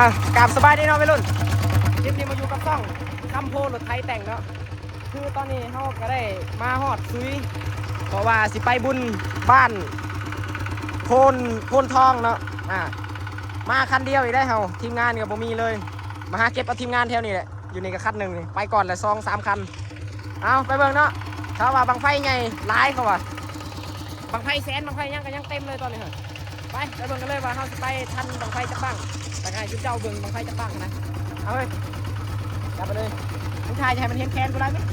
ອ່ະ ກາບສະບາຍດີເນາະໄວລຸ້ນ, ຄລິບນີ້ມາຢູ່ກັບຊ່ອງຄຳໂພລົດໄຖແຕ່ງເນາະ. ຄືຕອນນີ້ເຮົາກໍໄດ້ມາຮອດສຸຍ ເພາະວ່າຊິໄປບຸນບ້ານໂພນ ໂພນທອງເນາະ. ອ່າ ມາຄັນດຽວອີກແລ້ວເຮົາ, ທີມງານກໍບໍ່ມີເລີຍ, ມາຫາເກັບເອົາທີມງານແຖວນີ້ແຫຼະ. ຢູ່ນີ້ກໍຄັນໜຶ່ງນີ້ ໄປກ່ອນລະສອງສາມຄັນ. ເອົາ ໄປເບິ່ງເນາະ, ເຂົາວ່າບັ້ງໄຟໃຫຍ່ຫຼາຍ ເຂົາວ່າ ບັ້ງໄຟແສນ ບັ້ງໄຟຫຍັງກໍຍັງເຕັມເລີຍຕອນນີ້ຫັ້ນ. ໄປ ໄປເບິ່ງກັນເລີຍວ່າເຮົາຊິໄປທັນບັ້ງໄຟຈັກບັ້ງ, ແລ້ວກໍໃຫ້ຊຸມເຈົ້າເບິ່ງບັ້ງໄຟຈັກບັ້ງຫັ້ນນະ. ເອົາເວີຍ ຈັບໄປເລີຍ, ມຶງຖ່າຍໃຫ້ມັນເຫັນແຂນກູຫຼາຍເວີຍ.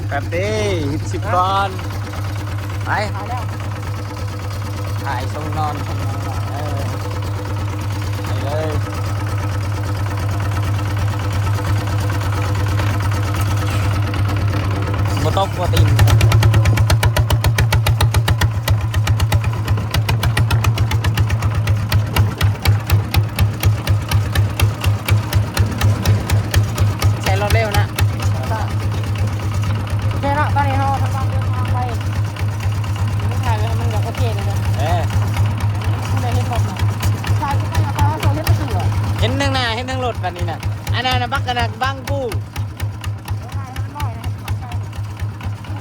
ແປັບເດີ ເຮັດຄລິບກ່ອນ. ໄປ ຖ່າຍໄດ້ ຖ່າຍຊົງນອນ ຊົງນອນ ເອີ ໄປເລີຍ. ບໍ່ຕົກບໍ່ຕິ່ມ ໃຊ້ລົດເລັວນະ. ໂອເຄເນາະ, ຕອນນີ້ເຮົາກຳລັງເດີນທາງໄປ. ມັນຖ່າຍໄວ້ໃຫ້ມັນແບບໂອເຄແລ້ວເດີ. ເອີ ຜູ້ໃດເຫັນລົດນະ ຖ່າຍໄປ ເຮົາເຫັນແຕ່ເສື້ອ ເຫັນທາງໜ້າ ເຫັນທາງລົດບັດນີ້ນະ. ອັນນັ້ນນະ ບັກ ອັນນັ້ນບັງກູ. ເອີ ຖ່າຍໃຫ້ມັນນ້ອຍນະ ມັນ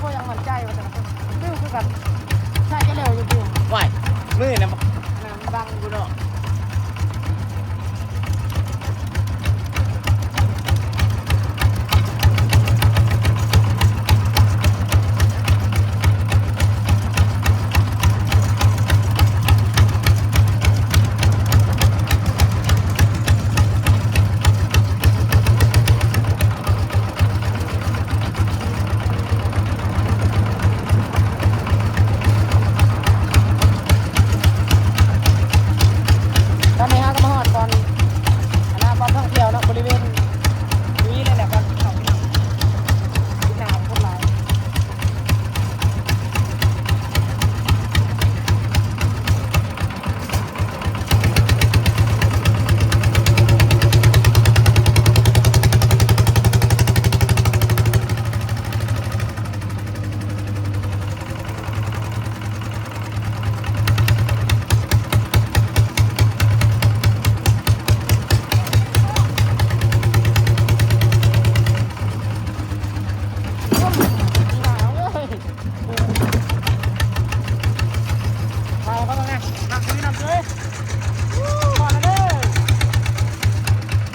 ບໍ່ຢາກໝັ້ນໃຈວ່າ ແຕ່ລະຄົນ ເຮັດຄືກັນ ຖ່າຍໄດ້ເລັວຢູ່ຕິ. ວ້າຍ ມືນະ ອັນນັ້ນບັງກູເນາະ. ຕອນນີ້ເຮົາກໍມາຮອດບ່ອນ ອັນນະ ບ່ອນທ່ອງທ່ຽວເນາະ, ບໍລິເວນນີ້ເລີຍແຫຼະ ບ່ອນເຂົ້າໄປນຳ ກິນນ້ຳຄົນຫຼາຍ. ຖ່າຍເຂົາເບິ່ງແດ່ ນ້ຳສຸຍ ນ້ຳສຸຍ ພໍແລ້ວເດີ.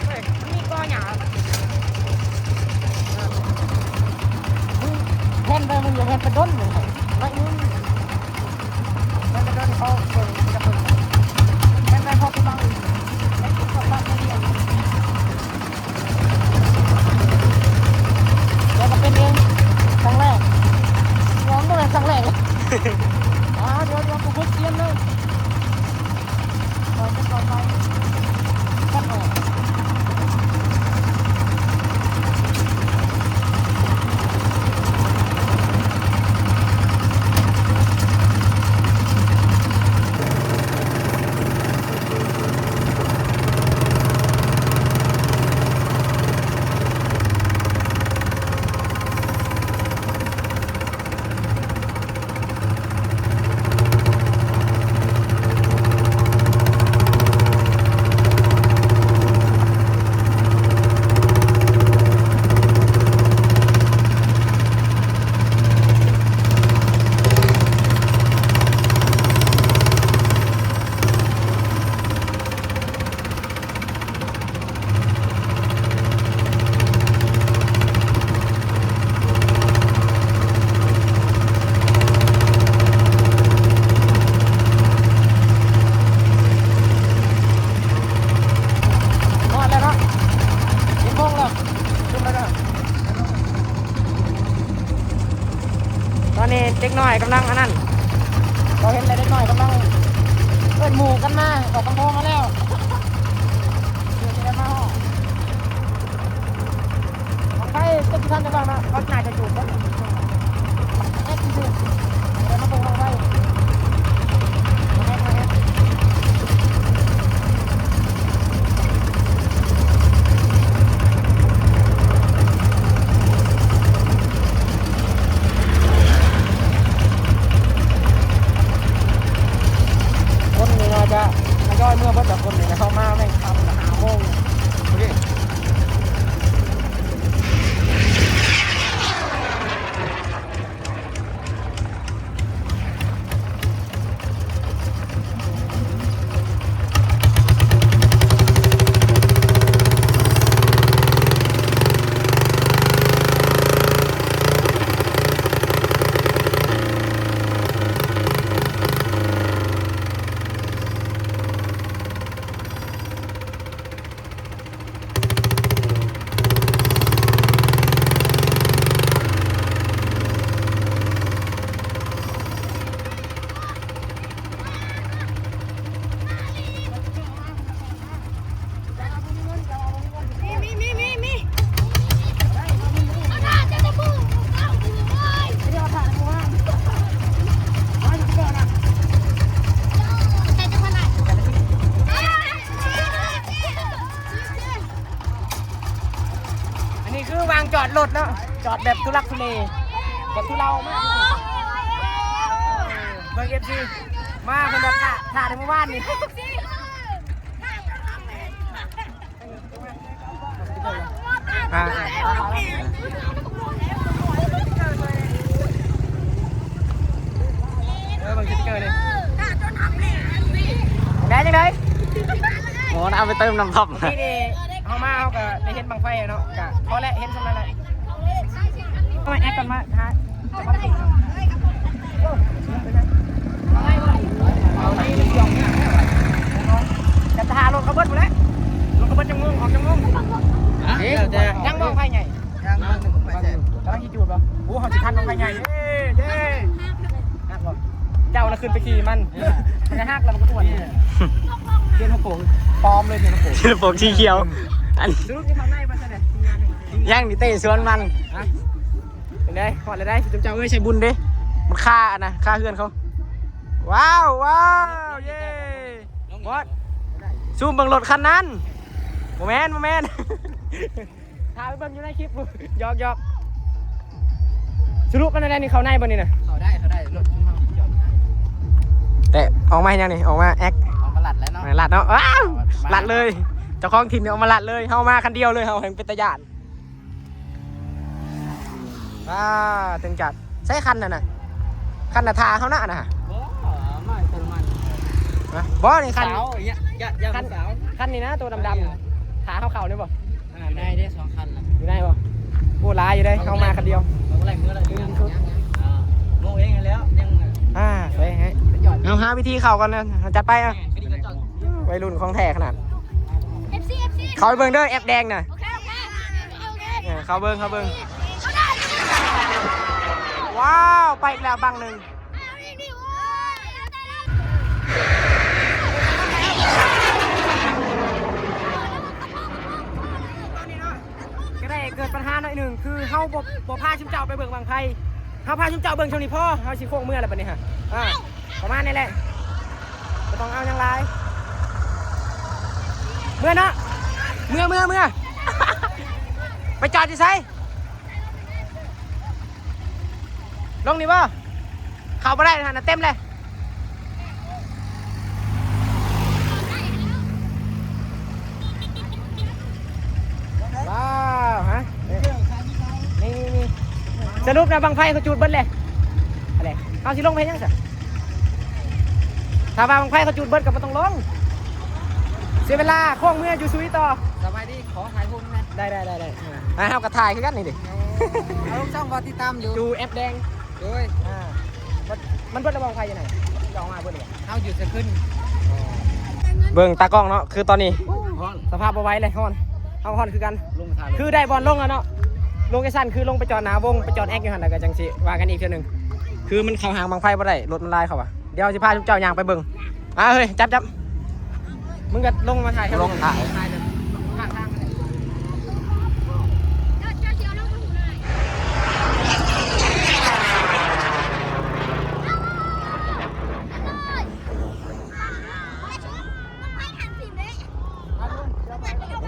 ເຮີ້ຍ ມັນມີກໍຫຍ້າ ແຜ່ນໄປ ມັນຢູ່ແຜ່ນໄປດົນ ໄປ ແລ້ວກໍເປັນເອງຄັ້ງແລກ ບໍ່ແມ່ນຄັ້ງແລກ ອ່າ ດຽວ ດຽວ ກູເຮັດຊຽນເລີຍ. ຮອດແລ້ວເນາະ ເຈັດໂມງແລ້ວ ຂຶ້ນມາເດີ. ຕອນນີ້ເດັກນ້ອຍກຳລັງອັນນັ້ນ ເຮົາເຫັນແລ້ວ ເດັກນ້ອຍກຳລັງເອີ້ນໝູ່ກັນມາ ອອກກຳໂພງມາແລ້ວ ເພື່ອຊິໄດ້ມາຮອດ ບັ້ງໄຟຈັກຊິທັນຈັກບັ້ງເນາະ ເຂົາໜ້າຈະຈູດເບິດ ແອດຊື່ໆ ແຕ່ມາເບິ່ງບັ້ງໄຟ ມາແຮດ ມາແຮດ. ຄົນນີ້ໜ້າຈະມັນ ຈ້ອຍເມືອເບິດແລ້ວຄົນນີ້ ເຮົາມາແມ່ງຄ່ຳ ຫ້າໂມງພໍດີ. ອັນນີ້ຄືວາງຈອດລົດເນາະ ຈອດແບບທຸລັກທຸເລ ແບບທຸເລົາມາກ. ເບິ່ງ ເອັຟຊີ ມາເພິ່ນແບບຖ້າ ຖ້າແຕ່ມື້ວານນີ້. ອ່າ ເອີ ເບິ່ງສະຕິກເກີນີ້ ໄດ້ຈັ່ງໃດ? ໂອ້ ເອົາໄປເຕີມນ້ຳທັອບ. ນີ້ເດ້ ເຮົາມາເຮົາກໍໄດ້ເຫັນບັ້ງໄຟເນາະ ກໍພໍແລ້ວ ເຫັນສ່ຳນັ້ນແຫຼະ. ເອົາມາແອັກກ່ອນ ມາຫາ ຈະຖ້າລົດເຂົາເບິດພຸ້ນແຫຼະ. ລົດເຂົາເບິດຈັກໂມງ ອອກຈັກໂມງ? ຮະ? ແລ້ວແຕ່ ຍັງບໍ່ບັ້ງໄຟໃຫຍ່? ຍັງ ບັ້ງໜຶ່ງໄຟແສນ ກຳລັງຊິຈູດບໍ່? ໂອ້ ເຮົາຊິທັນບັ້ງໄຟໃຫຍ່. ເຢ້ ເຢ້ ຮັກບໍ່? ເຈົ້າລະຂຶ້ນໄປຂີ່ມັນ ມັນຈະຮັກແລ້ວມັນກໍອ້ວນ. ທຽນຫົວໂປ່ງປອມເລີຍ ທຽນຫົວໂປ່ງ ທຽນຫົວໂປ່ງສີຂຽວ. ອັນ ສະຫຼຸບຊິເຂົ້າໃນບໍ່? ຍັງນີ້ເຕະສວນມັນ. ຮະ? ເປັນໄດ? ຮອດແລ້ວໄດ໋ ເຈົ້າເອີຍ ໃສ່ບຸນເດ້ ມັນຄາອັນນະ ຄາເຮືອນເຂົາ. ວ້າວ ວ້າວ ເຢ້ ມອດ ຊູມເບິ່ງລົດຄັນນັ້ນ. ບໍ່ແມ່ນ ບໍ່ແມ່ນ ຖ້າໄປເບິ່ງຢູ່ໃນຄລິບ. ຢອກໆ ສະຫຼຸບມັນແນວໃດນີ້ ເຂົ້າໃນບໍ່ນີ້ນະ? ເຂົ້າໄດ້ ເຂົ້າໄດ້ ລົດຊຸມເຮົາຈອດຢູ່ໃນ. ແຕ່ອອກມາເຮັດຫຍັງນີ້? ອອກມາແອັກ ອອກມາລັດແຫຼະເນາະ ລັດເນາະ. ວ້າວ ລັດເລີຍ ເຈົ້າຂອງຖິ່ນນີ້ອອກມາລັດເລີຍ. ເຮົາມາຄັນດຽວເລີຍ ເຮົາແຮ່ງເປັນຕາຢ້ານ. ວ້າ ເຖິງຈັດ ໃຊ້ຄັນນັ້ນນະ ຄັນນະ ຖ້າເຮົານະນະ. ບໍ່ ມາເຕີມນ້ຳມັນ. ຮະ? ບໍ່ ນີ້ຄັນ ສາວ ຍາ ຍາ ຄັນ ສາວ ຄັນນີ້ນະ ໂຕດຳໆ ຖ້າເຮົາເຂົ້ານີ້ບໍ່? ອ່າ ໄດ້ເດ້ ສອງຄັນນະ ຢູ່ໃນບໍ່? ໂອ້ ຫຼາຍຢູ່ເດ້ ເຮົາມາຄັນດຽວ. ເຮົາບໍ່ໄດ້ເມືອແລ້ວ ຍັງ ຍັງ ອ່າ ໂມງເອງແລ້ວ ຍັງ ອ່າ ໄປໃຫ້ ເຮົາຫາວິທີເຂົ້າກ່ອນນະ ຈັດໄປ. ອ່າ ໄວລຸ້ນຂອງແທ້ຂະໜາດ. ເອັຟຊີ ເອັຟຊີ ເຂົ້າໄປເບິ່ງເດີ ແອັບແດງນະ. ໂອເຄ ໂອເຄ ໂອເຄ ເອີ ເຂົ້າເບິ່ງ ເຂົ້າເບິ່ງ. ວ້າວ ໄປອີກແລ້ວບັ້ງໜຶ່ງ. ຕອນນີ້ເນາະ ກໍໄດ້ເກີດບັນຫາໜ້ອຍໜຶ່ງ ຄືເຮົາບໍ່ ບໍ່ພາຊຸມເຈົ້າໄປເບິ່ງບັ້ງໄຟ. ເຮົາພາຊຸມເຈົ້າເບິ່ງຊ່ວງນີ້ພໍ ເຮົາຊິໂຄ້ງເມືອແລ້ວບັດນີ້ຮະ. ອ່າ ປະມານນີ້ແຫຼະ ບໍ່ຕ້ອງເອົາຫຍັງຫຼາຍ. ເມືອເນາະ ເມືອ ເມືອ ເມືອ. ໄປຈອດຢູ່ໃສ? ລົງນີ້ບໍ່? ເຂົ້າບໍ່ໄດ້ຫັ້ນນະ ເຕັມເລີຍ. ວ້າວ ຮະ ນີ້ ນີ້ ນີ້ ສະຫຼຸບແລ້ວບັ້ງໄຟເຂົາຈູດເບິດແລ້ວ. ອັນໃດ ເຮົາຊິລົງໄປເຮັດຫຍັງຊະ? ຖ້າວ່າບັ້ງໄຟເຂົາຈູດເບິດກໍບໍ່ຕ້ອງລົງ ເສຍເວລາ ໂຄ້ງເມືອຢູ່ສຸຍຕໍ່. ສະບາຍດີ ຂໍຖ່າຍຮູບແດ່. ໄດ້ ໄດ້ ໄດ້ ໄດ້. ອ່າ ເຮົາກໍຖ່າຍຄືກັນນີ້ເດ້. ໂອ້ ເອົາລົງຊ່ອງ ບໍ່ຕິດຕາມຢູ່ ຢູ່ແອັບແດງ. ໂດຍ ອ່າ ມັນ ມັນເບິດແລ້ວບໍ່ ໄຟຢູ່ໃນ ຈະອອກມາເບິດແລ້ວບໍ່? ເຮົາຢູ່ສະຂຶ້ນ. ເບິ່ງຕາກ້ອງເນາະ ຄືຕອນນີ້ ໂອ້ ຮ້ອນ ສະພາບບໍ່ໄຫວເລີຍ ຮ້ອນ ເຮົາກໍຮ້ອນຄືກັນ. ລົງທ່າລົງ ຄືໄດ້ບ່ອນລົງແລ້ວເນາະ ໂລເຄຊັນຄືລົງໄປຈອດໜ້າວົງ ໄປຈອດແອັກຢູ່ຫັ້ນ ແລ້ວກໍຈັ່ງຊິວ່າກັນອີກເທື່ອໜຶ່ງ. ຄືມັນເຂົ້າຫ້າງບັ້ງໄຟບໍ່ໄດ້ ລົດມັນຫຼາຍ ເຂົາວ່າ. ດຽວຊິພາເຈົ້າຍ່າງໄປເບິ່ງ. ມາເຮີ້ຍ ຈັບ ຈັບ ມຶງກໍລົງມາຖ່າຍ ລົງຖ່າຍ ຖ່າຍເດີ ຂ້າງທາງ.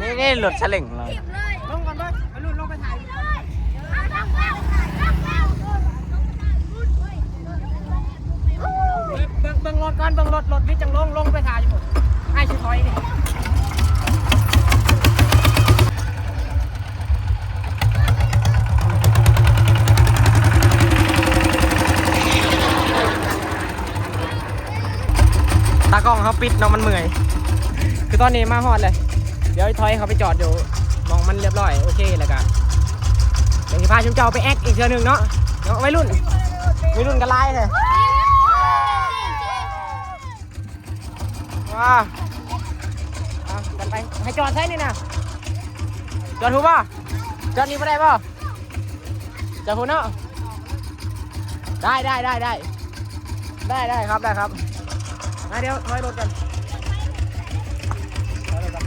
ນີ້ ນີ້ລົດສະເຫຼັ້ງລາວ. ລົງກ່ອນເບິ່ງ ໄປລຸ້ນລົງໄປຖ່າຍ. ເບິ່ງ ເບິ່ງລົດກ່ອນ ເບິ່ງລົດ ລົດວິດຈັ່ງລົງ ລົງໄປຖ່າຍຢູ່ພຸ້ນ. ໄປ ຕາກ້ອງເຮົາປິດເນາະ ມັນເມື່ອຍ. ຄືຕອນນີ້ມາຮອດເລີຍ ດຽວຖອຍເຂົາໄປຈອດຢູ່ໝ່ອງມັນລຽບຮ້ອຍ ໂອເຄ ແລ້ວກະ ດຽວຊິພາຊຸມເຈົ້າໄປແອັກອີກເທື່ອໜຶ່ງເນາະ ເນາະ ໄວລຸ້ນ ໄວລຸ້ນກະຫຼາຍແທ້. ວ້າ ເອົາກັນໄປ ໃຫ້ຈອດໃສນີ້ນະ ຈອດພຸ້ນບໍ່? ຈອດນີ້ບໍ່ໄດ້ບໍ່? ຈອດພຸ້ນເນາະ ໄດ້ ໄດ້ ໄດ້ ໄດ້ ໄດ້ ໄດ້ຄັບ ໄດ້ຄັບ. ມາ ດຽວຖອຍລົດກ່ອນ ຖອຍລົດກ່ອນ.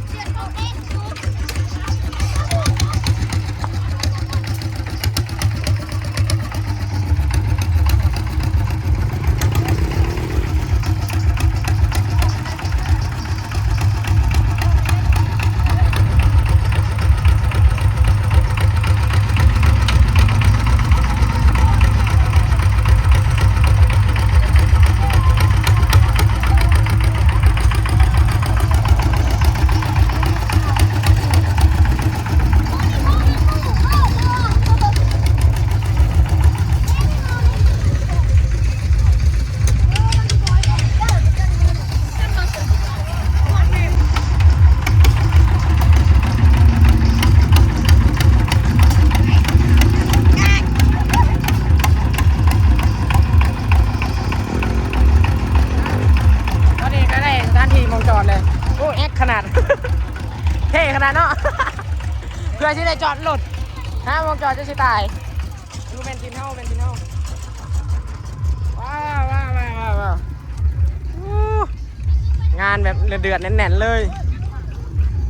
ຕອນນີ້ກະໄດ້ສະຖານທີ່ໝ່ອງຈອດເລີຍ. ໂອ້ ແອັກຂະໜາດ ເທ່ຂະໜາດເນາະ ເພື່ອຊິໄດ້ຈອດລົດ ຫາໝ່ອງຈອດຈົນຊິຕາຍ. ບໍ່ແມ່ນຖິ່ນເຮົາ ແມ່ນຖິ່ນເຮົາ. ວ້າວ ວ້າວ ວ້າວ ວ້າວ ວ້າວ. ໂອ້ ງານແບບເດືອດໆ ແໜ້ນໆ ເລີຍ.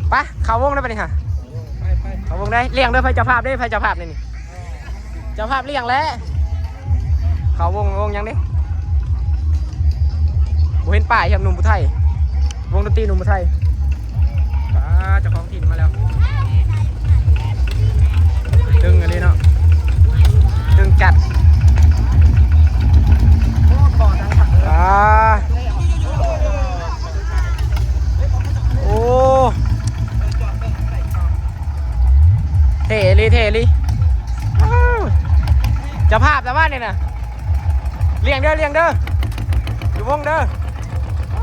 ໄປ ເຂົ້າວົງໄດ້ປະນີ້ຫະ? ໄປ ໄປ ເຂົ້າວົງໄດ້. ລ້ຽງເດີ ໃຜເຈົ້າພາບເດ້? ໃຜເຈົ້າພາບນີ້? ນີ້ ເຈົ້າພາບລ້ຽງແຫຼະ. ເຂົ້າວົງ ວົງຫຍັງເດ້? ບໍ່ເຫັນປ້າຍ ຫຍັງ ໜຸ່ມຜູ້ໄທ ວົງດົນຕີໜຸ່ມຜູ້ໄທ. ປ້າ ເຈົ້າຂອງຖິ່ນມາແລ້ວ. ຕຶງອີ່ຫຼີເນາະ ຕຶງຈັດ. ອ່າ ໂອ້ ເທ່ອີ່ຫຼີ ເທ່ອີ່ຫຼີ. ເຈົ້າພາບແຕ່ວ່ານີ້ນະ ລ້ຽງເດີ ລ້ຽງເດີ ຢູ່ວົງເດີ. ໂອ້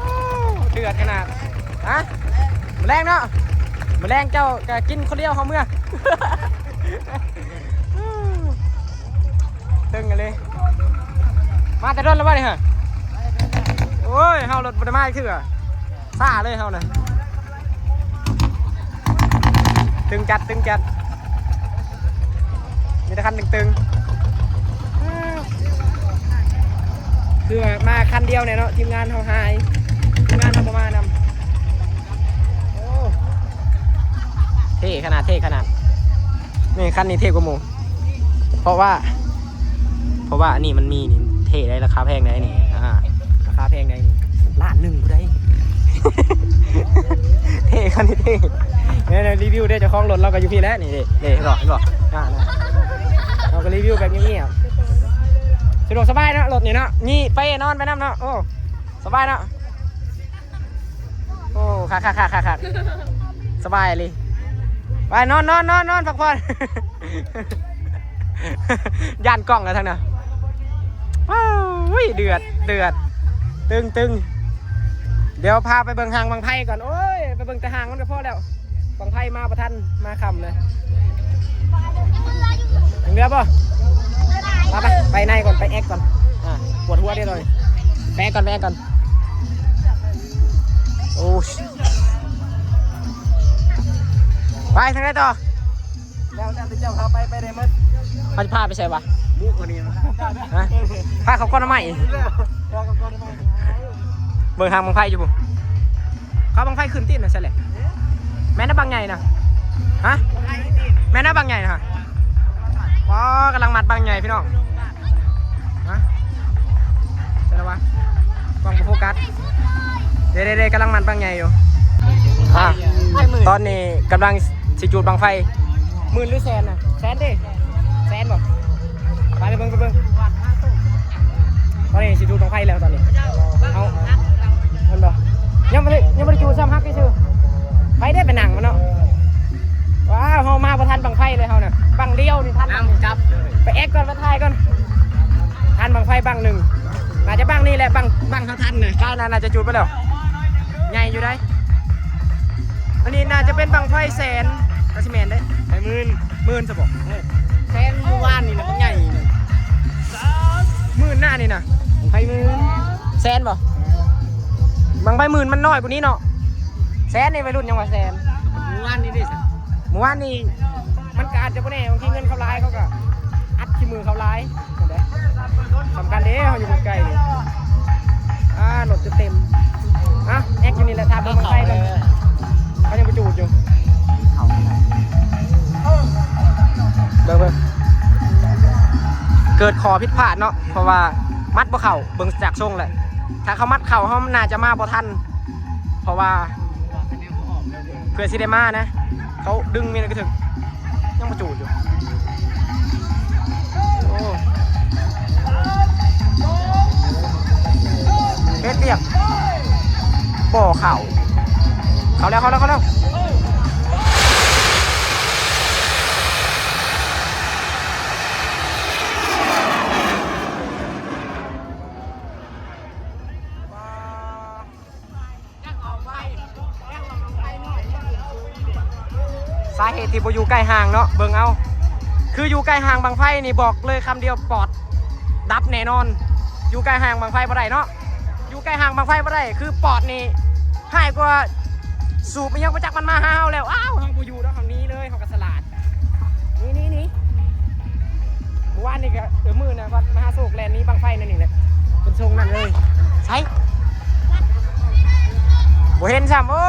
ເດືອດຂະໜາດ. ຮະ ມື້ແລງເນາະ ມື້ແລງເຈົ້າກະກິນຄົນດຽວ ເຮົາເມືອ. ຕຶງອີ່ຫຼີ. ມາແຕ່ດົນແລ້ວບໍ່ນີ້ຫະ? ໂອ້ຍ ເຮົາລົດບໍ່ໄດ້ມາຈັກເທື່ອ ຊ້າເລີຍເຮົານະ. ຕຶງຈັດ ຕຶງຈັດ ມີແຕ່ຄັນຕຶງໆ. ຄືວ່າມາຄັນດຽວແນ່ເນາະ ທີມງານເຮົາຫາຍ ທີມງານເຮົາບໍ່ມານຳ. ໂອ້ ເທ່ຂະໜາດ ເທ່ຂະໜາດ. ນີ້ ຄັນນີ້ເທ່ກວ່າໝູ່ ເພາະວ່າ ເພາະວ່າອັນນີ້ມັນມີນີ້ ເທ່ໄດ໋ ລາຄາແພງໄດ໋ນີ້. ອ່າ ລາຄາແພງໄດ໋ນີ້ ລ້ານໜຶ່ງພຸ້ນໄດ໋. ເທ່ ຄັນນີ້ເທ່. ນີ້ ນີ້ ຣີວິວເດ້ ເຈົ້າຂອງລົດລາວກະຢູ່ພີ້ແຫຼະ. ນີ້ເດ້ ເດ້ ເຫັນບໍ່ ເຫັນບໍ່? ອ່າ ເຮົາກະຣີວິວແບບງຽບໆ ສະດວກສະບາຍເນາະ ລົດນີ້ເນາະ. ມີເປນອນໄປນຳເນາະ. ໂອ້ ສະບາຍເນາະ. ໂອ້ ຄັກໆໆໆ ສະບາຍອີ່ຫຼີ. ໄປ ນອນ ນອນ ນອນ ນອນ ພັກຜ່ອນ. ຢ້ານກ້ອງແລ້ວທັງນັ້ນ. ໂອ້ຍ ເດືອດ ເດືອດ ຕຶງ ຕຶງ. ດຽວພາໄປເບິ່ງຫາງບັ້ງໄຟກ່ອນ. ໂອ້ຍ ໄປເບິ່ງແຕ່ຫາງມັນກະພໍແລ້ວ ບັ້ງໄຟມາບໍ່ທັນ ມາຄ່ຳເລີຍ. ຍັງເຫຼືອບໍ່? ໄປ ໄປ ໄປໃນກ່ອນ ໄປແອັກກ່ອນ. ອ່າ ປວດຫົວເດ້ຕອນນີ້ ໄປແອັກກ່ອນ ໄປແອັກກ່ອນ. ໂອ້ຍ ໄປທາງໃດຕໍ່? ແລ້ວ ແລ້ວແຕ່ເຈົ້າພາໄປ ໄປໄດ້ໝົດ. ເຮົາຊິພາໄປໃສວະ? ບຸກວ່ານີ້ ຮະ? ພາເຂົາກ່ອນໄມ້ ເບິ່ງຫາງບັ້ງໄຟຢູ່ພຸ້ນ. ເຂົາບັ້ງໄຟຂຶ້ນຕີນນະ ໃສແຫຼະ? ແມ່ນນະ ບັ້ງໃຫຍ່ນະ? ຮະ? ແມ່ນນະ ບັ້ງໃຫຍ່ນະ? ອໍ ກຳລັງມັດບັ້ງໃຫຍ່ພີ່ນ້ອງ. ຮະ? ໃສລະວະ? ກ້ອງບໍ່ໂຟກັສ. ເດ້ໆໆ ກຳລັງມັດບັ້ງໃຫຍ່ຢູ່. ອ່າ ຕອນນີ້ກຳລັງຊິຈູດບັ້ງໄຟ. ໝື່ນຫຼືແສນນະ? ແສນເດ້. ແສນບໍ່? ໄປ ໄປເບິ່ງ ໄປເບິ່ງ. ຕອນນີ້ຊິຈູດບັ້ງໄຟແລ້ວຕອນນີ້. ເອົາ ແມ່ນບໍ່? ຍັງບໍ່ໄດ້ ຍັງບໍ່ໄດ້ຈູດຊ້ຳຫາ. ບັ້ງໜຶ່ງ ໜ້າຈະບັ້ງນີ້ແຫຼະ ບັ້ງ ບັ້ງເຮົາທັນນະ ກາຍໜ້າ ໜ້າຈະຈູດໄປແລ້ວ ໃຫຍ່ຢູ່ໃດ໋. ອັນນີ້ໜ້າຈະເປັນບັ້ງໄຟແສນ ກໍຊິແມ່ນເດ້ ໄຟໝື່ນ ໝື່ນຊະບໍ? ເອີ ແສນມື້ວານນີ້ນະ ບັກໃຫຍ່ນີ້ ໝື່ນນະ ອັນນີ້ນະ ບັ້ງໄຟໝື່ນ ແສນບໍ? ບັ້ງໄຟໝື່ນມັນນ້ອຍກວ່ານີ້ເນາະ ແສນນີ້ໄວລຸ້ນຍັງວ່າແສນ. ມື້ວານນີ້ເດ້ ມື້ວານນີ້ມັນກໍອາດຈະບໍ່ແນ່ ບາງທີເງິນເຂົາຫຼາຍ ເຂົາກໍອັດຂີ້ມືເຂົາຫຼາຍ. ສຳຄັນເດ້ ເຮົາຢູ່ໃກ້ໆນີ້ ອ່າ ລົດຈະເຕັມ. ອ່ະ ແອັກຢູ່ນີ້ແຫຼະ ຖ້າເບິ່ງບັ້ງໄຟກ່ອນ ເຂົາຍັງບໍ່ຈູດຢູ່. ເບິ່ງໆ ເກີດຂໍ້ຜິດພາດເນາະ ເພາະວ່າມັດບໍ່ເຂົ້າ ເບິ່ງຈາກຊົງແລ້ວ ຖ້າເຂົາມັດເຂົ້າ ເຮົາໜ້າຈະມາບໍ່ທັນ ເພາະວ່າ ເພື່ອຊິໄດ້ມານະ ເຂົາດຶງມີນກະເຖິງ ຍັງບໍ່ຈູດຢູ່. ໂອ້ ເຮັດວຽກບໍ່ເຂົ້າ ເຂົ້າແລ້ວ ເຂົ້າແລ້ວ ເຂົ້າແລ້ວ. ສາເຫດທີ່ບໍ່ຢູ່ໃກ້ຫ້າງເນາະ ເບິ່ງເອົາ ຄືຢູ່ໃກ້ຫ້າງບັ້ງໄຟນີ້ ບອກເລີຍຄຳດຽວ ປອດດັບແນ່ນອນ. ຢູ່ໃກ້ຫ້າງບັ້ງໄຟບໍ່ໄດ້ເນາະ ຢູ່ໃກ້ຫ້າງບັ້ງໄຟບໍ່ໄດ້ ຄືປອດນີ້ຮ້າຍກວ່າສູບອີ່ຫຍັງບໍ່ຈັກ ມັນມາຫາເຮົາແລ້ວ ອ້າວ ເຮົາບໍ່ຢູ່ດອກ ເຮົາໜີເລີຍ ເຮົາກໍສະຫຼາດ ໜີ ໜີ ໜີ. ມື້ວານນີ້ກໍ ເອີ ມື້ນະ ວັດມະຫາໂຊກ ແລ່ນໜີບັ້ງໄຟນັ້ນນີ້ແຫຼະ ເປັນຊົງນັ້ນເລີຍ. ໃສ ບໍ່ເຫັນຊ້ຳ. ໂອ້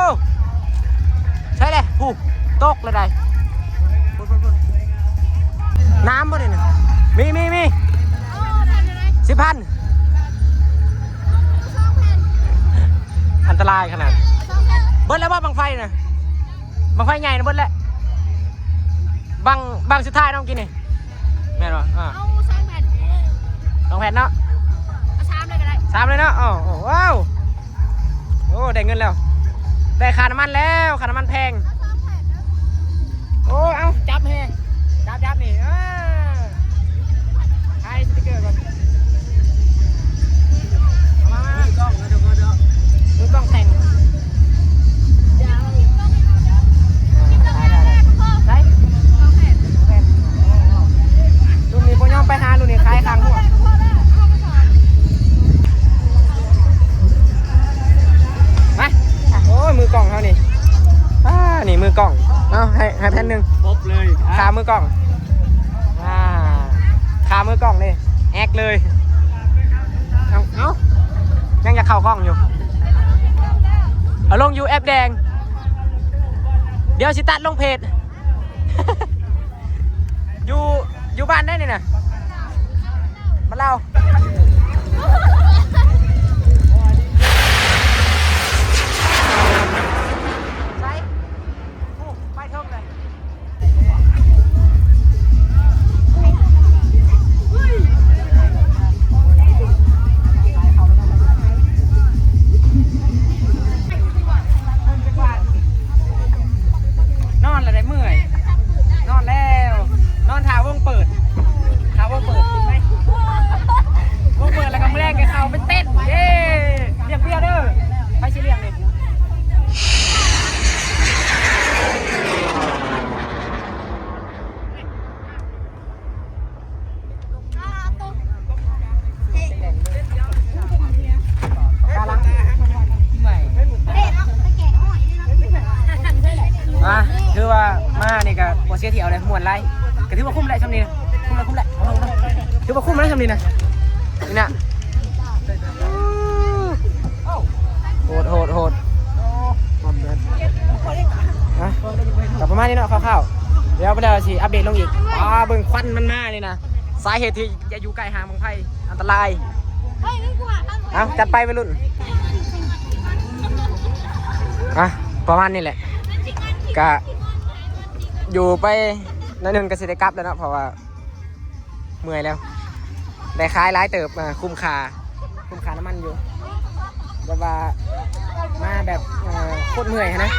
ໃສແຫຼະ ຜູ້ຕົກແລ້ວໃດ໋ ພຸ້ນໆໆ ນ້ຳບໍ່ນີ້ນະ ມີ ມີ ມີ ສິບພັນ ອັນຕະລາຍຂະໜາດ. ເບິດແລ້ວບໍ່ບັ້ງໄຟນະ? ບັ້ງໄຟໃຫຍ່ນະເບິດແລ້ວ. ບັ້ງ ບັ້ງສຸດທ້າຍເນາະ ກີ້ນີ້ ແມ່ນບໍ່? ອ່າ ເອົາສອງແຜ່ນ ສອງແຜ່ນເນາະ ເອົາສາມເລີຍກໍໄດ້ ສາມເລີຍເນາະ. ໂອ້ ໂອ້ ວ້າວ ໂອ້ ໄດ້ເງິນແລ້ວ ໄດ້ຄ່ານ້ຳມັນແລ້ວ ຄ່ານ້ຳມັນແພງ. ໂອ້ ເອົາ ຈັບແຮງ ຈັບ ຈັບນີ້ ເອີ ຖ່າຍສະຕິກເກີກ່ອນ ເອົາມາ ມາ ມາ ມືກ້ອງ ມືກ້ອງແຕ່ງ ຖ່າຍ ຖ່າຍ ຖ່າຍ ໃສ ລຸ້ນນີ້ບໍ່ຍອມໄປຫາ ລຸ້ນນີ້ຂາຍຂ້າງຫົວ ໄປ ໂອ້ຍ ມືກ້ອງເຮົານີ້ ອ່າ ນີ້ມືກ້ອງ ເອົາ ໃຫ້ ໃຫ້ແຜ່ນໜຶ່ງ ຄົບເລີຍ ອ່າ ຂາມືກ້ອງ ອ່າ ຂາມືກ້ອງນີ້ ແອັກເລີຍ ເອົາ ເອົາ ຍັງຢາກເຂົ້າກ້ອງຢູ່ ເອົາລົງຢູ່ແອັບແດງ ດຽວຊິຕັດລົງເພຈ ຢູ່ ຢູ່ບ້ານໃດນີ້ນະ? ບ້ານລາວ ໄປ ໂອ້ ໄປເຖິງເລີຍ. ນອນແລ້ວໄດ້ເມື່ອຍ ນອນແລ້ວ ນອນຖ້າວົງເປີດ ຖ້າວົງເປີດ ວງເປີດແລ້ວກໍມື້ແລງກໍເຂົ້າໄປເຕັ້ນ ເຢ້ ລ້ຽງເບຍເດີ ໃຜຊິລ້ຽງນີ້? ອ່າ ຖືວ່າມານີ້ກໍບໍ່ເສຍທ່ຽວເລີຍ ມ່ວນຫຼາຍ ກໍຖືວ່າຄຸ້ມແຫຼະຊ່ຳນີ້ນະ ຄຸ້ມແລ້ວ ຄຸ້ມແລ້ວ ຖືວ່າຄຸ້ມແລ້ວຊ່ຳນີ້ນະ ນີ້ນະ ໂຫດ ໂຫດ ໂຫດ ອ່ະ ກໍປະມານນີ້ເນາະ ຄ່າວໆ ດຽວໄປແລ້ວຊິອັບເດດລົງອີກ ອ່າ ເບິ່ງຄວັນມັນມານີ້ນະ ສາເຫດທີ່ຢ່າຢູ່ໃກ້ຫ້າງບັ້ງໄຟ ອັນຕະລາຍ. ເອົ້າ ຈັດໄປໄວລຸ້ນ ອ່ະ ປະມານນີ້ແຫຼະ ກະຢູ່ໄປໜ້ອຍໜຶ່ງກະຊິໄດ້ກັບແລ້ວເນາະ ເພາະວ່າເມື່ອຍແລ້ວ ໄດ້ຂາຍຫຼາຍເຕີບ ຄຸ້ມຄ່າ ຄຸ້ມຄ່ານ້ຳມັນຢູ່ ແບບວ່າມາແບບ ເອີ ໂຄດເມື່ອຍຫັ້ນນະ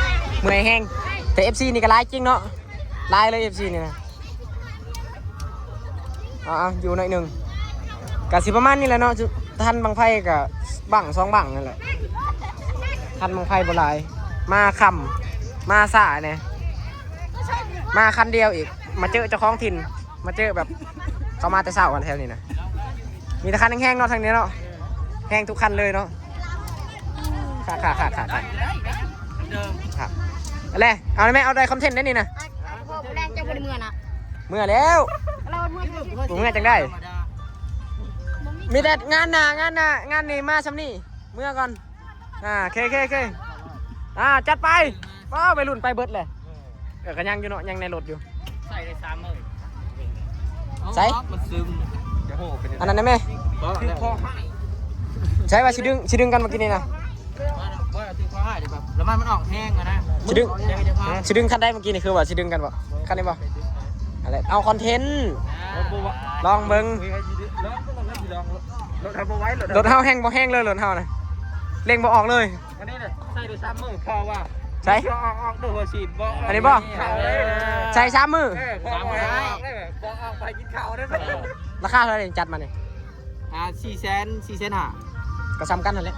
ເມື່ອຍແຮງ ແຕ່ເອັຟຊີນີ້ກະຫຼາຍຈິງເນາະ ຫຼາຍເລີຍເອັຟຊີນີ້ນະ. ອ່າ ຢູ່ໜ້ອຍໜຶ່ງ ກະຊິປະມານນີ້ແຫຼະເນາະ ທັນບັ້ງໄຟກະບັ້ງສອງບັ້ງນັ້ນແຫຼະ ທັນບັ້ງໄຟບໍ່ຫຼາຍ ມາຄ່ຳ ມາຊ້າແດ່ ມາຄັນດຽວອີກ ມາເຈີເຈົ້າຂອງຖິ່ນ ມາເຈີແບບ ເຂົາມາແຕ່ເຊົ້າຫັ້ນແຖວນີ້ນະ ມີແຕ່ຄັນແຮງໆເນາະ ທາງນີ້ເນາະ ແຮງທຸກຄັນເລີຍເນາະ ຄັກໆໆໆ ຄັກ ເອົາແຫຼະ ເອົາໄດ້ແມ່ ເອົາໄດ້ຄອນເທັນໄດ້ນີ້ນະ ພໍແລງເຈົ້າບໍ່ໄດ້ເມືອນະ ເມືອແລ້ວ ເອົາເມືອ ບໍ່ເມືອຈັ່ງໃດ ມີແຕ່ງານໜ້າ ງານໜ້າ ງານນີ້ມາຊ່ຳນີ້ ເມືອກ່ອນ ອ່າ ເຄເຄເຄ ອ່າ ຈັດໄປ ວ້າວ ໄວລຸ້ນໄປເບິດແຫຼະ ເອີ ກະຍັງຢູ່ເນາະ ຍັງໃນລົດຢູ່ ໃສ່ໄດ້ສາມມື້ ໃສ່ ມັນຊຶມ ໂອ້ໂຫ ເປັນ ອັນນັ້ນໄດ້ແມ່ ຄືພໍໃຫ້ ໃສ່ວ່າຊິດຶງ ຊິດຶງກັນເມື່ອກີ້ນີ້ນະ ບໍ່ ຄືພໍໃຫ້ແບບ ແລ້ວມັນ ມັນອອກແຮງຫັ້ນນະ ຊິດຶງ ຊິດຶງຄັນໃດເມື່ອກີ້ນີ້ ຄືວ່າຊິດຶງກັນບໍ່ ຄັນນີ້ບໍ່ ອັນນັ້ນແຫຼະ ເອົາຄອນເທັນ ອ່າ ລອງເບິ່ງ ລົດເຮົາບໍ່ໄຫວ ລົດເຮົາແຮງບໍ່ແຮງເລີຍ ລົດເຮົານະ ເລັ່ງບໍ່ອອກເລີຍ ອັນນີ້ນະ ໃສ່ໄດ້ສາມມື້ ເພາະວ່າ ໃສ່ ເພື່ອອອກ ອອກໂດຍຫົວສີດບໍ່ ອັນນີ້ບໍ່ ເຂົ້າເລີຍ ໃສ່ສາມມື້ ເອີ ເພາະວ່າອອກໄດ້ແບບ ບໍ່ອອກໄປກິນເຂົ້າໄດ້ ເອີ ລາຄາເທົ່າໃດຈັດມານີ້ ອ່າ ສີ່ແສນ ສີ່ແສນຫ້າ ກະສ່ຳກັນຫັ້ນແຫຼະ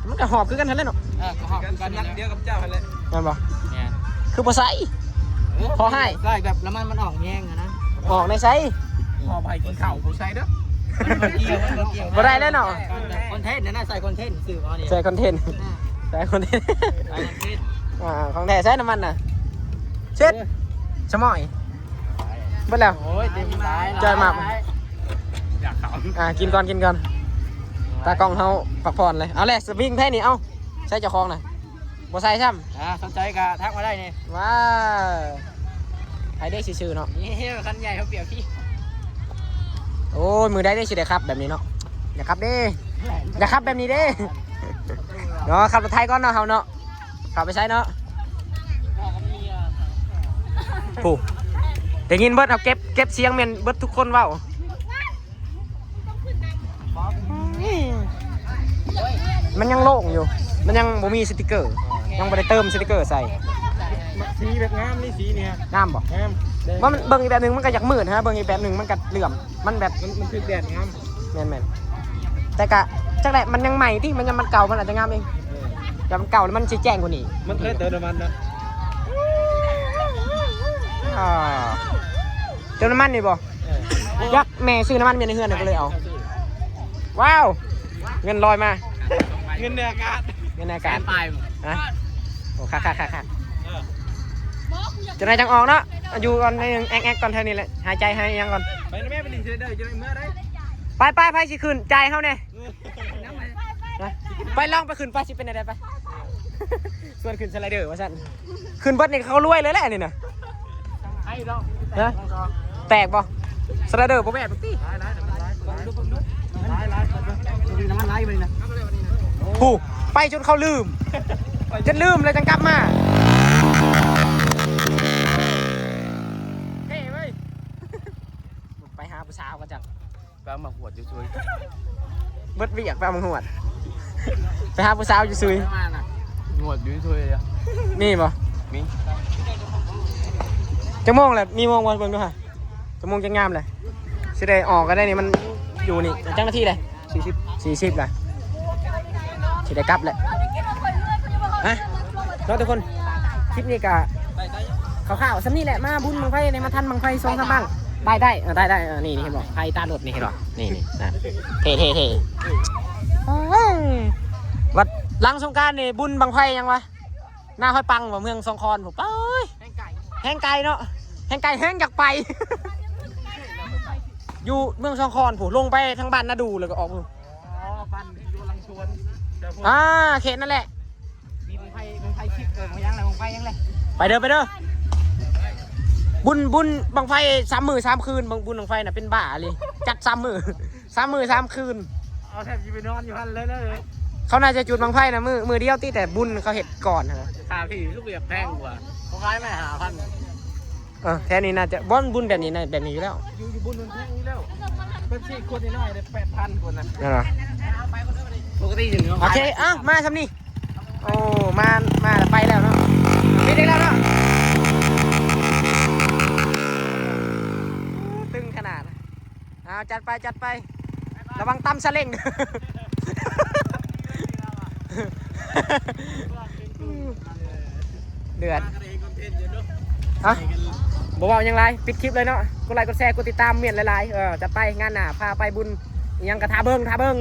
ມັນກະຫອບຄືກັນຫັ້ນແຫຼະເນາະ ເອີ ກະຫອບຄືກັນ ສຳນັກດຽວກັບເຈົ້າຫັ້ນແຫຼະ ແມ່ນບໍ່ ແມ່ນ ຄືບໍ່ໃສ່ ພໍໃຫ້ ໃສ່ແບບນ້ຳມັນມັນອອກແຮງຫັ້ນນະ ອອກໃນໃສ ພໍໃຫ້ກິນເຂົ້າບໍ່ໃສ່ເດີ ບໍ່ໄດ້ແລ້ວເນາະ ຄອນເທັນນັ້ນນະ ໃສ່ຄອນເທັນ ຊື້ມານີ້ ໃສ່ຄອນເທັນ ອ່າ ໃສ່ຄອນເທັນ ອ່າ ຂອງແທ້ໃສ່ນ້ຳມັນນະ ເຊັດ ສະໝອຍ ເບິດແລ້ວ ໂອ້ຍ ເຕັມຫຼາຍ ຈ່ອຍມາກ ຢາກເຂົ້າ ອ່າ ກິນກ່ອນ ກິນກ່ອນ ຕາກ້ອງເຮົາພັກຜ່ອນເລີຍ ເອົາແຫຼະ ສະວິງແທ້ນີ້ ເອົາ ໃສ່ເຈົ້າຂອງນະ ບໍ່ໃສ່ຊ້ຳ ອ່າ ສົນໃຈກະທັກມາໄດ້ນີ້ ວ້າວ ໃຜໄດ້ຊື່ໆເນາະ ນີ້ຄັນໃຫຍ່ເຮົາປຽບພີ່ ໂອ້ຍ ມື້ໃດເດ້ຊິໄດ້ຂັບແບບນີ້ເນາະ ຢາກຂັບເດ້ ຢາກຂັບແບບນີ້ເດ້ ເນາະ ຂັບລົດໄຖກ່ອນເນາະ ເຮົາເນາະ ເຂົ້າໄປໃສ່ເນາະ ຜູ້ ໄດ້ຍິນເບິດ ເຮົາເກັບ ເກັບສຽງແມ່ນເບິດທຸກຄົນເວົ້າ ມັນຍັງໂລ່ງຢູ່ ມັນຍັງບໍ່ມີສະຕິກເກີ ຍັງບໍ່ໄດ້ເຕີມສະຕິກເກີໃສ່ ມັກສີແບບງາມນີ້ ສີນີ້ ງາມບໍ່? ງາມ ວ່າມັນເບິ່ງອີກແບບໜຶ່ງມັນກະຢາກມືດຫັ້ນນະ ເບິ່ງອີກແບບໜຶ່ງມັນກະເຫຼື້ອມ ມັນແບບ ມັນ ມັນຖືກແດດງາມ ແມ່ນໆ ແຕ່ກະ ຈັກແຫຼະ ມັນຍັງໃໝ່ຕິ ມັນຍັງ ມັນເກົ່າ ມັນອາດຈະງາມເອງ ເອີ ແຕ່ມັນເກົ່າແລ້ວມັນຊິແຈ້ງກວ່ານີ້ ມັນເລີຍເຕີມນ້ຳມັນນະ ອ່າ ເຕີມນ້ຳມັນນີ້ບໍ່? ເອີ ຢາກແມ່ຊື້ນ້ຳມັນເມຍໃນເຮືອນ ກະເລີຍເອົາ ວ້າວ ເງິນລອຍມາ ເງິນໃນອາກາດ ເງິນໃນອາກາດ ແສນປາຍ ຮະ ໂອ້ ຄັກໆໆໆ ເອີ ຈັກໜ້ອຍຈັ່ງອອກເນາະ ຢູ່ກ່ອນໜ້ອຍໜຶ່ງ ແອກໆກ່ອນ ແຖວນີ້ແຫຼະ ຫາຍໃຈຫາຍຫຍັງກ່ອນ ໄປນະແມ່ ໄປຫຼິ້ນເຊີເດີ ຈະໄດ້ເມືອໄດ້ ໄປໆ ໃຜຊິຂຶ້ນ ຈ່າຍເຮົາແດ່ ເອີ ໄປລອງໄປຂຶ້ນໄປ ຊິເປັນແນວໃດໄປ ຊວນຂຶ້ນສະໄລເດີວ່າຊັ້ນ ຂຶ້ນເບິດນີ້ເຂົາລວຍເລີຍແຫຼະນີ້ນະ ຮະ ແຕກບໍ່? ສະໄລເດີບໍ່ແມ່ນຕິ ນ້ຳມັນໄຫຼໄປນີ້ນະ ຜູ້ ໄປຈົນເຂົາລືມ ຈົນລືມແລ້ວຈັ່ງກັບມາ ເທ່ເວີຍ ໄປຫາຜູ້ສາວກໍຈັກ ໄປເອົາໝາກຫວດຢູ່ຊຸຍ ເບິດວຽກໄປເອົາໝາກຫວດ ໄປຫາຜູ້ສາວຢູ່ຊຸຍ ໝາກຫວດຢູ່ຊຸຍເດ ມີບໍ່? ມີ ຈັກໂມງແຫຼະ? ມີໂມງບໍ່? ເບິ່ງດູຫາ ຈັກໂມງ ຈັກຍາມແຫຼະ? ຊິໄດ້ອອກກັນໄດ້ນີ້ ມັນຢູ່ນີ້ ຈັກນາທີແຫຼະ? ສີ່ສິບ ສີ່ສິບແຫຼະ ຊິໄດ້ກັບແຫຼະ ຮະ ເນາະທຸກຄົນ ຄລິບນີ້ກະ ຄ່າວໆ ສ່ຳນີ້ແຫຼະ ມາບຸນບັ້ງໄຟນີ້ ມາທັນບັ້ງໄຟສອງສາມບັ້ງ ໄດ້ ໄດ້ ເອີ ໄດ້ ໄດ້ ເອີ ນີ້ ນີ້ ເຫັນບໍ່ ໄຟຕາລົດນີ້ ເຫັນບໍ່ ນີ້ ນີ້ ນະ ເທ່ ເທ່ ເທ່ ເອີຍ ວັດຫຼັງສົງການນີ້ ບຸນບັ້ງໄຟຫຍັງວະ ນາຫ້ອຍປັງບໍ່ ເມືອງສອງຄອນພຸ້ນ ເອີຍ ແຮງໄກ ແຮງໄກເນາະ ແຮງໄກ ແຮງຢາກໄປ ຢູ່ເມືອງສອງຄອນພຸ້ນ ລົງໄປທາງບ້ານນາດູ ແລ້ວກໍອອກ ອໍ ບ້ານຢູ່ຫຼັງສວນ ອ່າ ເຂດນັ້ນແຫຼະ ມີບັ້ງໄຟ ບັ້ງໄຟສິບ ເອີ ບັ້ງຫຍັງແຫຼະ ບັ້ງໄຟຫຍັງແຫຼະ ໄປເດີ ໄປເດີ ບຸນ ບຸນບັ້ງໄຟສາມມື້ສາມຄືນ ເບິ່ງບຸນບັ້ງໄຟນະ ເປັນບ້າອີ່ຫຼີ ຈັດສາມມື້ ສາມມື້ສາມຄືນ ເອົາແທບຊິໄປນອນຢູ່ຫັ້ນເລີຍເນາະ ເຂົາໜ້າຈະຈຸດບັ້ງໄຟນະ ມື້ ມື້ດຽວຕິ ແຕ່ບຸນເຂົາເຮັດກ່ອນຫັ້ນນະ ຄ່າທີ່ຄືບໍ່ຢາກແພງກວ່າ ເຂົາຂາຍມາຫ້າພັນ ເອີ ແຖວນີ້ໜ້າຈະ ບ່ອນບຸນແບບນີ້ນະ ແບບນີ້ຢູ່ແລ້ວ ຢູ່ ຢູ່ບຸນມັນແພງຢູ່ແລ້ວ ເປັບຊີຂວດນ້ອຍໆໄດ້ແປດພັນພຸ້ນນະ ນັ້ນຫວາ ປົກກະຕິຢູ່ເນາະ ໂອເຄ ເອົ້າ ມາຊ່ຳນີ້ ໂອ້ ມາ ມາແລ້ວໄປແລ້ວເນາະ ປິດອີກແລ້ວເນາະ ຕຶງຂະໜາດ ເອົາ ຈັດໄປ ຈັດໄປ ລະວັງຕຳສະເລັງ. ເດືອດ ຮະ ບໍ່ເວົ້າຫຍັງຫຼາຍ ປິດຄລິບເລີຍເນາະ. ກົດໄລກ໌ ກົດແຊ ກົດຕິດຕາມ ເມັ້ນຫຼາຍໆ. ເອີ ຈັດໄປ ງານໜ້າພາໄປບຸນອີ່ຫຍັງກະຖ້າເບິ່ງ ຖ້າເບິ່ງ.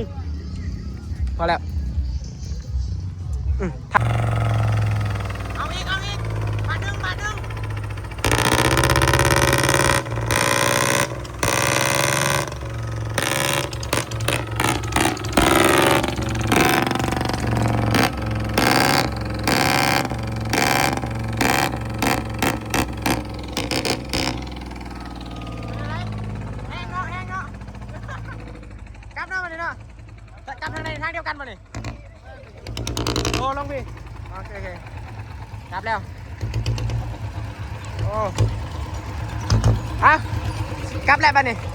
ພໍແລ້ວ ອືມ ເອົາອີກ ເອົາອີກ ບາດໜຶ່ງ ບາດໜຶ່ງ. ແຮງເນາະ ແຮງເນາະ. ກັບເນາະ ບາດນີ້ເນາະ. ກັບທາງໃດ ທາງດຽວກັນບໍ່ນີ້? ໂອ້ ລົງພີ້ ໂອເຄ ໂອເຄ ກັບແລ້ວ. ໂອ້ ເອົາ ກັບແລ້ວບາດນີ້.